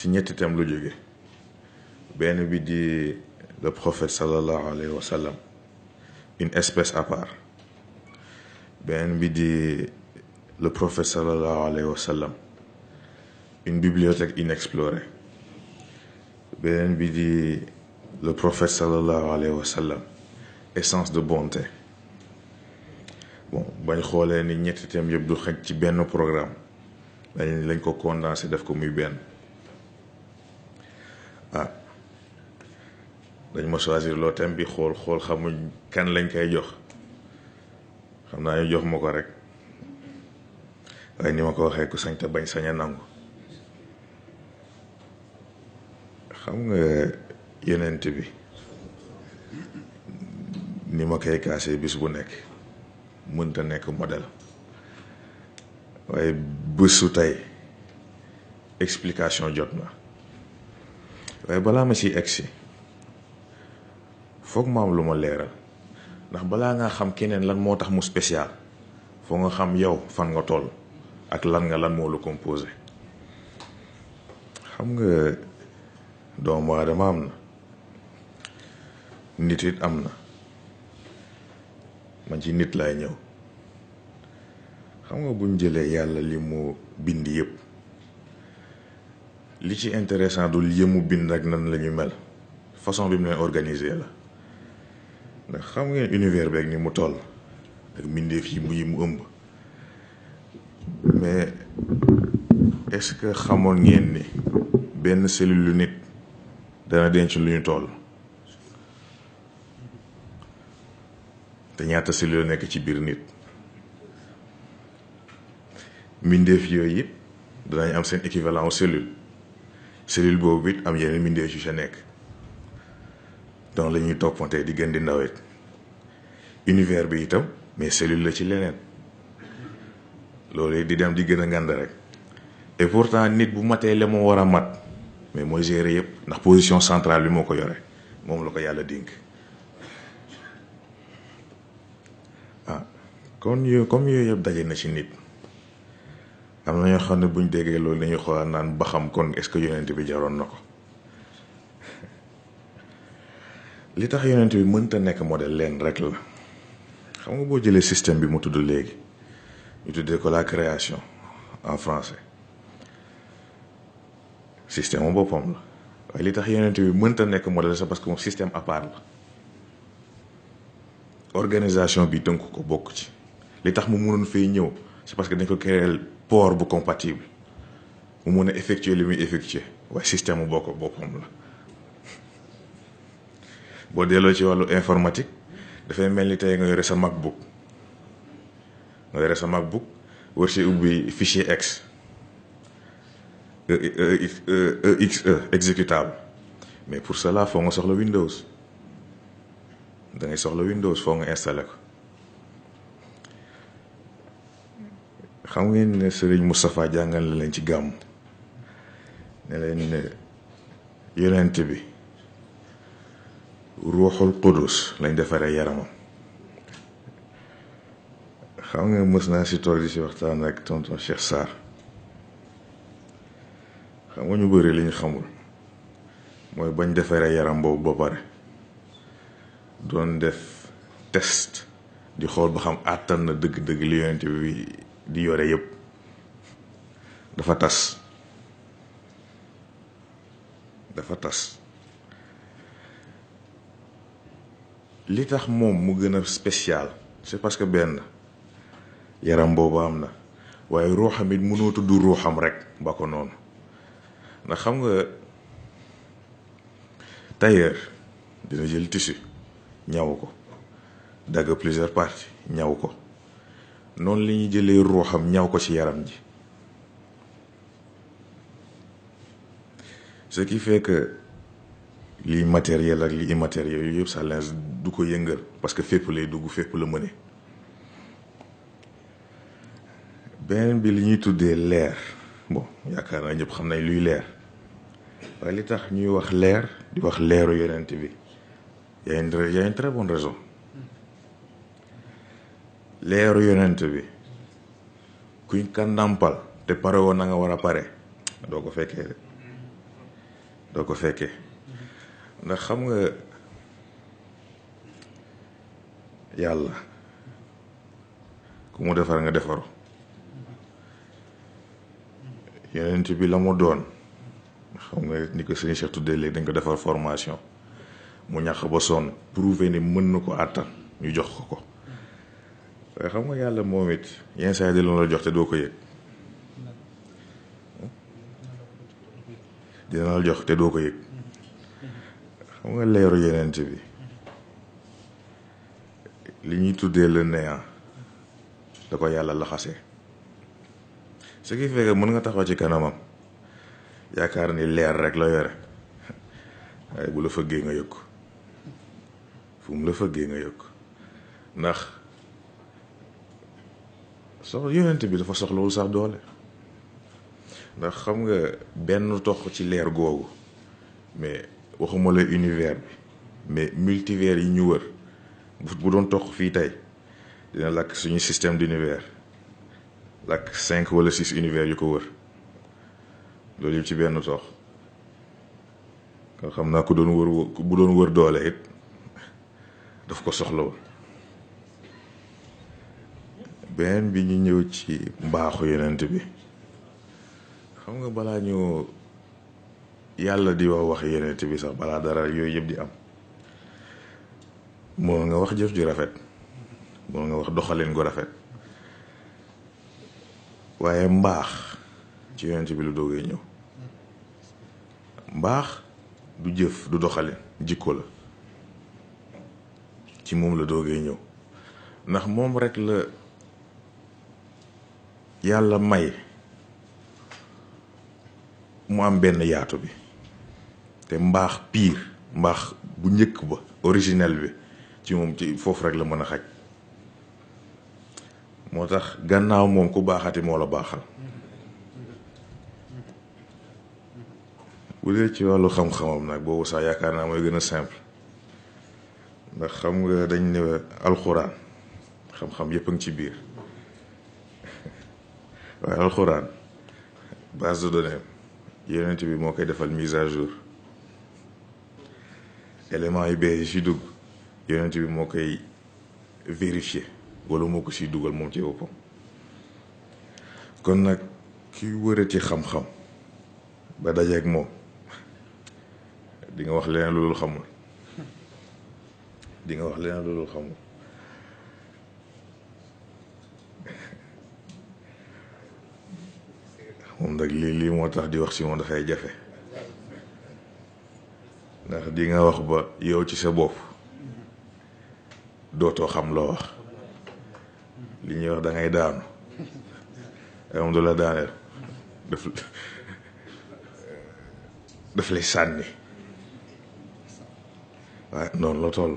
ci ñetti thème lu jóge benn bi di le prophète sallallahu alayhi wa sallam une espèce à part benn bi di le prophète sallallahu alayhi wa sallam une bibliothèque inexplorée beneen bi di le prophète sallallahu alayhi wa sallam essence de bonté bon bañ xoolee ni ñetti thèmes yëpp du xaj ci benn programme lañ ko condensé def ko muy benn dañ ma choisir loo thème bi xool xamuñ kan lañ koy jox xam naa ñu jox ma ko rek waaye ni ma ko waxee ku sañ te bañ sañ a nangu xam nga yenent bi ni ma koy kaasee bis bu nekk mënta nekk modèle waaye bésu tey explication jot na waaye balaa ma si egsi foog ma am lu ma leeral ndax balaa nga xam keneen lan moo tax mu spécial foog nga xam yow fan nga toll ak lan moo lu composé xam nga doomu aadama am na nit it am na man ci nit laay ñëw xam nga buñ jëlee yàlla li mu bind yëpp li ci intéressant dul yëmu bind ak nan la ñu mel façon bi mu leen organiser la ndax xam ngeen univers beeg ni mu toll ak mbindeef yi mu ëmb mais est-ce que xamoon ngeen ni benn cellule lu nit dana denc lu ñu toll te ñaata cellule nekk ci biir nit mbindeef yooyu it danañ am seen équivalent cellule boobu it am yeneen mbindeef yu sa nekk donc la ñuy toppante di gën di ndawet univers bi itam mais cellule la ci leneen loolu di dem di gën a ngand rek et pourtant nit bu matee la moo war a mat mais mooy gérer yëpp ndax position centrale bi moo ko yore moom la ko yàlla dénk kon yooyu comme yooyu yëpp daje na ci nit am na ñoo xam ne buñ déggee loolu dañuy xoolaat naan ba xam kon est-ce que yonent bi jaroon na ko li tax yonent bi mënta nekk modèle leen rek la xam nga boo jëlee système bi mu tudd léegi ñu tuddee ko la création en français système mu boppam la waaye li tax yonent bi mënta nekk modèle c'est parce que moom système à part la organisation bi tënk ko bokk ci li tax mu mënoon fay ñëw c'est parce que dañ ko créer port bu compatible mu mun a effectuer li muy effectuer waaye système mu bokk boppam la boo delloo ci wàllu informatique dafay mel ni tey nga yore sa MacBook war si ubbi fichier X exe exécutable mais pour cela foo nga soxla Windows da ngay soxla Windows foo nga installé ko xam ngeen ne Serigne Moustapha jàngal na leen ci gàmm ne leen ne yonent bi ruuxul qudus lañ defaree yaramam xam nga mës naa si tool di si waxtaan ak tonton Cheikh Sarr xam nga ñu bëri li ñu xamul mooy bañ defaree yaram boobu ba pare doon def test di xool ba xam àttan na dëgg-dëgg li yonent bi di yore yëpp dafa tas li tax moom mu gën a spécial c'est parce que benn yaram boobu am na waaye ruuxam it mënoo tudd ruuxam rek ba ko noonu ndax xam nga tailleur dina jël tissu ñaw ko dagg plusieurs parties ñaw ko noonu li ñuy jëlee ruuxam ñaw ko ci yaram ji ce qui fait que lii matériel ak lii immatériel yooyu yëpp sa lens du ko yëngal parce que fépp lay dugg fépp la mëne beneen bi li ñuy tuddee leer bon yaakaar naa ñëpp xam nañ luy leer waaye li tax ñuy wax leer di wax leeru yonent bi y a une très bonne raison leeru yonent bi kuñ ka nàmpal te pare woon na nga war a pare doo ko fekkee de doo ko fekkee ndax xam nga yàlla ku mu defar nga defaru yonent bi la mu doon xam nga ni ko sëñ Cheikh tuddee léegi dañ ko defar formation mu ñàkk ba sonn prouver ni mën na ko àttan ñu jox ko waaye xam nga yàlla moom it yenn saa yi di la jox te doo ko yëg dina la jox te doo ko yëg xam nga leeru yonent bi li ñuy tuddee le néant da ko yàlla laxasee ce qui fait que mën nga taxaw ci kanamam yaakaar ni leer rek la yore waaye bu la fëggee nga yëg fu mu la fëggee nga yëg ndax yonent bi dafa soxlawul sax doole ndax xam nga benn tox ci leer googu mais waxuma la univers bi mais multivers yi ñu wër bu doon tox fii tey dina lakk suñu système d'univers lakk 5 wala 6 univers yu ko wër loolu yëpp ci benn tox kon xam naa ku doon wër doole it daf ko soxlawul beneen bi ñu ñëw ci mbaaxu yonent bi xam nga balaa ñu yàlla di wax yonent bi sax balaa dara yooyu yëpp di am moo nga wax jëf ju rafet moo nga wax doxalin gu rafet waaye mbaax ci yonent bi lu doogee ñëw mbaax du jëf du doxalin jikko la ci moom la doogee ñëw ndax moom rek la yàlla may mu am benn yaatu bi te mbaax pire mbaax bu njëkk ba originel bi ci moom ci foofu rek la mën a xaj moo tax gannaaw moom ku baaxati moo la baaxal bu dee ci wàllu xam-xamam nag boobu sax yaakaar naa mooy gën a simple ndax xam nga dañ ne alxuraan xam-xam yépp a ngi ci biir waaye alxuraan base de données yonent bi moo koy defal mise à jour éléments yu bees yi ci dugg yonent bi moo koy vérifier wala moo ko siy dugal moom ci boppam kon nag ki wërati xam-xam ba dajeeg moom di nga wax leneen loolu xamul di nga wax leneen loolu xamul moom nag lii moo tax di wax si moom dafay jafe ndax di nga wax ba yow ci sa bopp dootoo xam loo wax li ñuy wax da ngay daanu am du la daaneel daf lay sànni waaye noonu la toll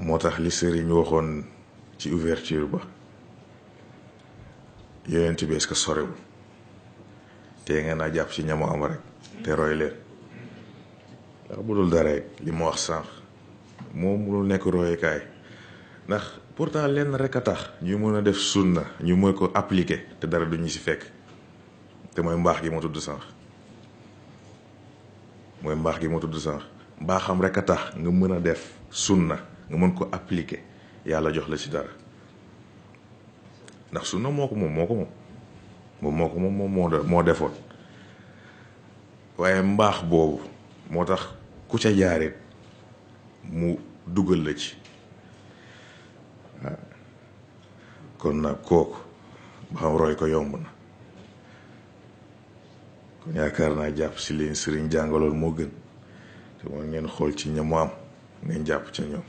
moo tax li sëriñ waxoon ci ouverture ba yonent bi est-ce que sorewul te ngeen naa jàpp ci ñamu am rek te roy leen ndax bu dul dara rek li ma wax sànq moom munul nekk royukaay ndax pourtant lenn rek a tax ñu mën a def sunna ñu mën ko appliquer te dara du ñu ci fekk te mooy mbaax gi ma tudd sànq mbaaxam rek a tax nga mën a def sunna nga mën ko appliquer yàlla jox la ci dara ndax sunna moo ko moom moo defoon waaye mbaax boobu moo tax ku ca jaarit mu dugal la ci waaw kon nag kooku ba xam roy ko yomb na kon yaakaar naa jàpp si leen sëriñ jàngaloon moo gën te mooy ngeen xool ci ña mu am ngeen jàpp ca ñoom